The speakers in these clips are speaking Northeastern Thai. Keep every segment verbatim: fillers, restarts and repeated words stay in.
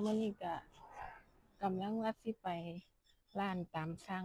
มื้อนี้ก็กำลังว่าสิไปร้านตามสั่ง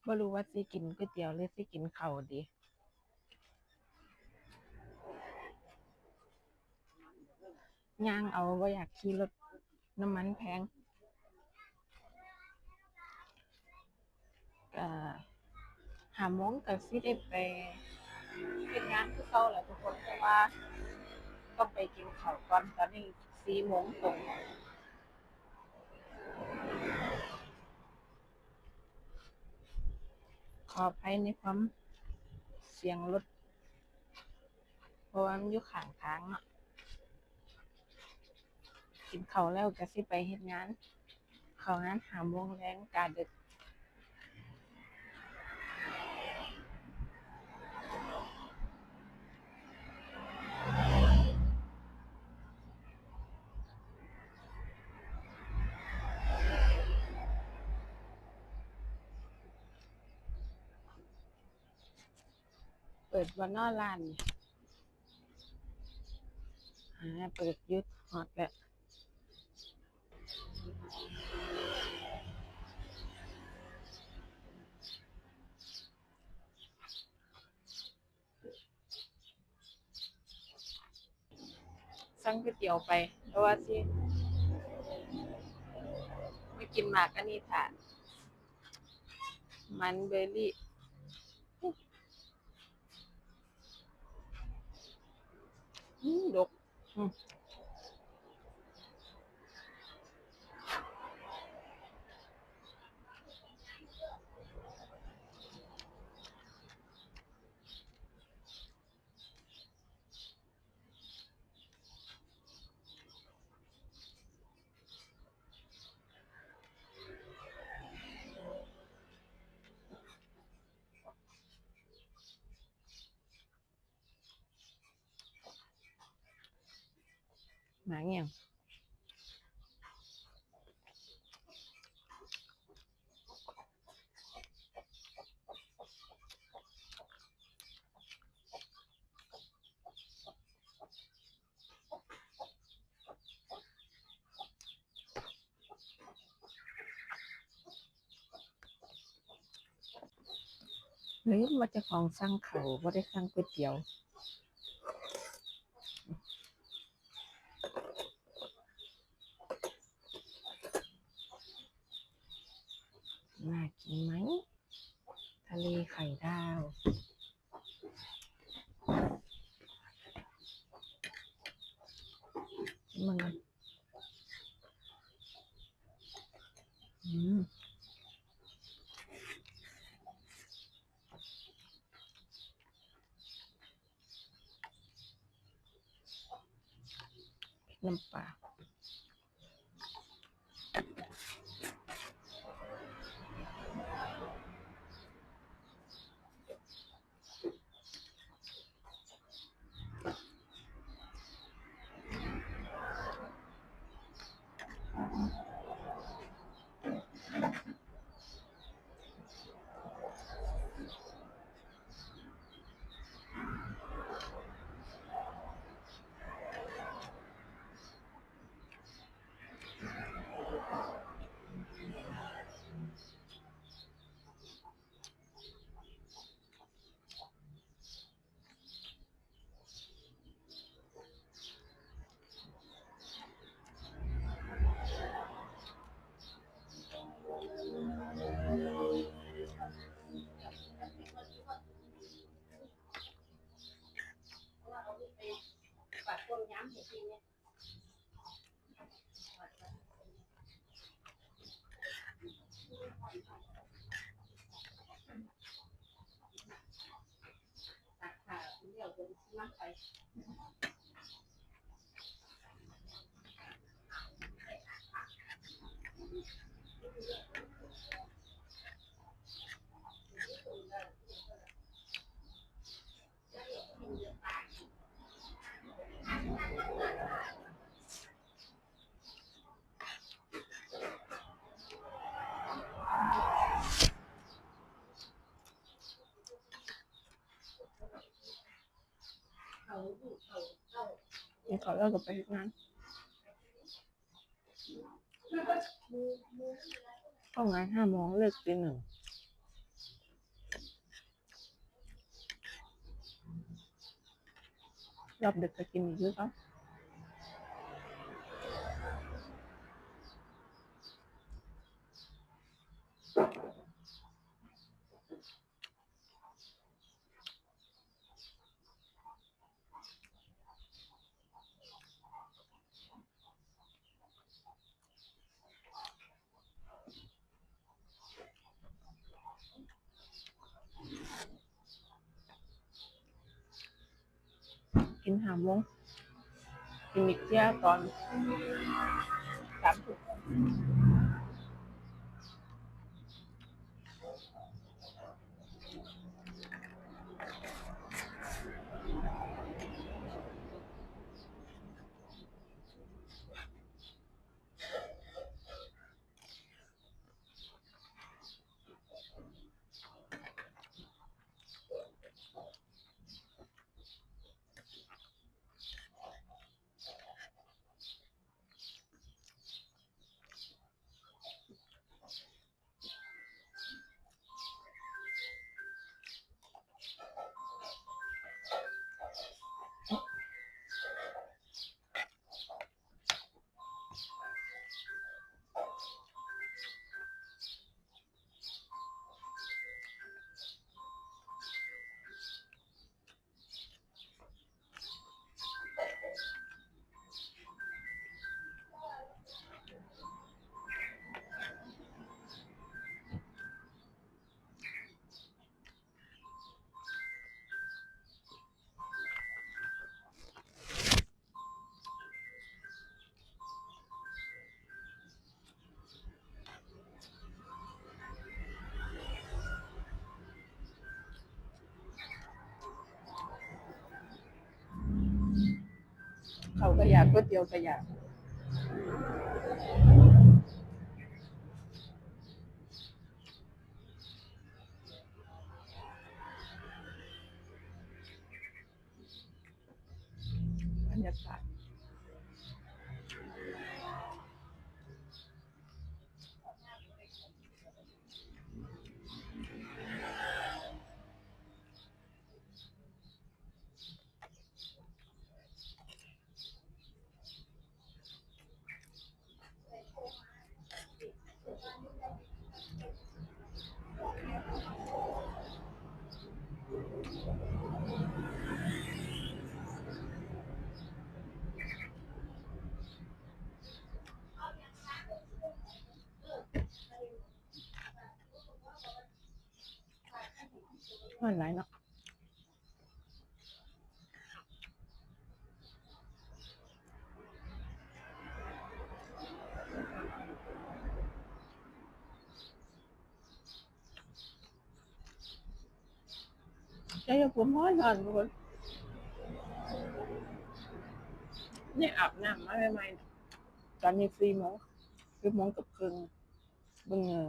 บ่รู้ว่าสิกินก๋วยเตี๋ยวหรือสิกินข้าวดี ย่างเอา บ่อยากขี่รถ น้ำมันแพง ก็ห้าโมงก็สิได้ไปเฮ็ดงานคือเก่าแหละทุกคน แต่ว่าต้องไปกินข้าวก่อน ตอนนี้สี่โมงตรง ขออภัยในความเสียงรถ เพราะว่ามันอยู่ข้างทางเนาะ กินข้าวแล้วก็สิไปเฮ็ดงาน เข้างานห้าโมงแลง กะดึก เปิดบ่น้อร้านนี่ อ่า เปิดอยู่ ฮอดแล้ว สั่งก๋วยเตี๋ยวไป เพราะว่าสิไปกินหมากอันนี้ถ่า มันเบอร์รี่ อืม ดก อืม หมากอิหยัง ลืมว่าเจ้าของสั่งข้าว บ่ได้สั่งก๋วยเตี๋ยว น่ากินไหม ทะเลไข่ดาว ชิมมันก่อน อืม พริกน้ำปลา กินข้าวแล้วก็ไปเฮ็ดงาน ก็งานห้าโมง เลิกตีหนึ่ง รอบดึกก็กินอีกหรือเปล่า กินห้าโมง กินอีกเที่ยตอนสามทุ่ม เขาก็อยากก๋วยเตี๋ยวก็อยาก บรรยากาศ ฮ้อนหลายเนาะ ใช่ ผมฮ้อนๆ ทุกคน นี่อาบน้ำมาใหม่ๆ ตอนนี้สี่โมง สิบโมงกับครึ่ง เบิ่งเหงื่อ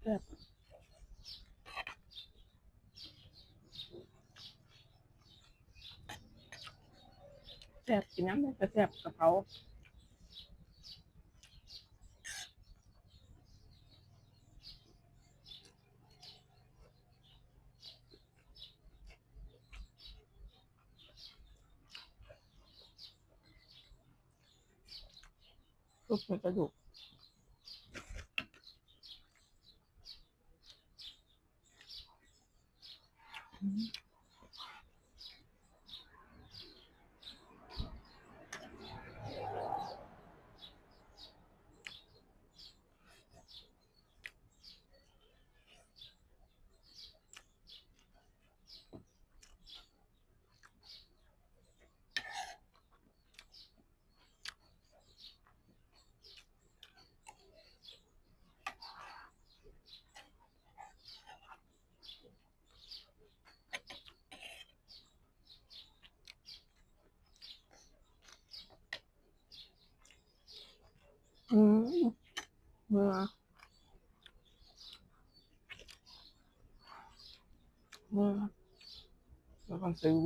แซ่บ แซ่บ กินน้ำมันก็แซ่บ กะเพรา ซุปเห็ดกระดูก อืม แซ่บ เมื่อ เมื่อ แล้วก็ซื้อ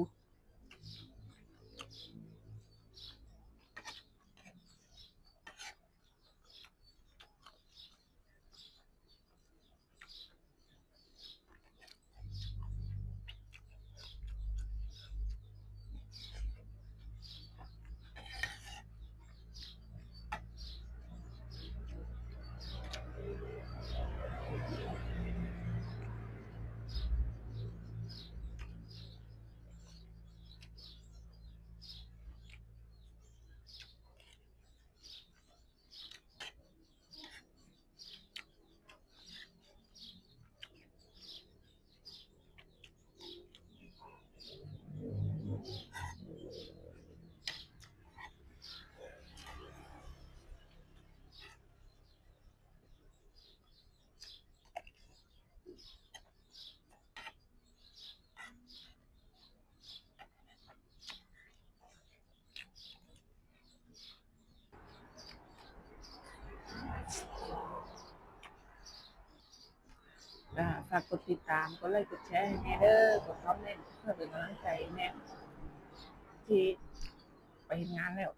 อ่า ฝากกดติดตาม กดไลค์ กดแชร์ให้แม่เด้อ กดคอมเมนต์ เพื่อเป็นกำลังใจให้แม่ ที่ไปเฮ็ดงานแล้ว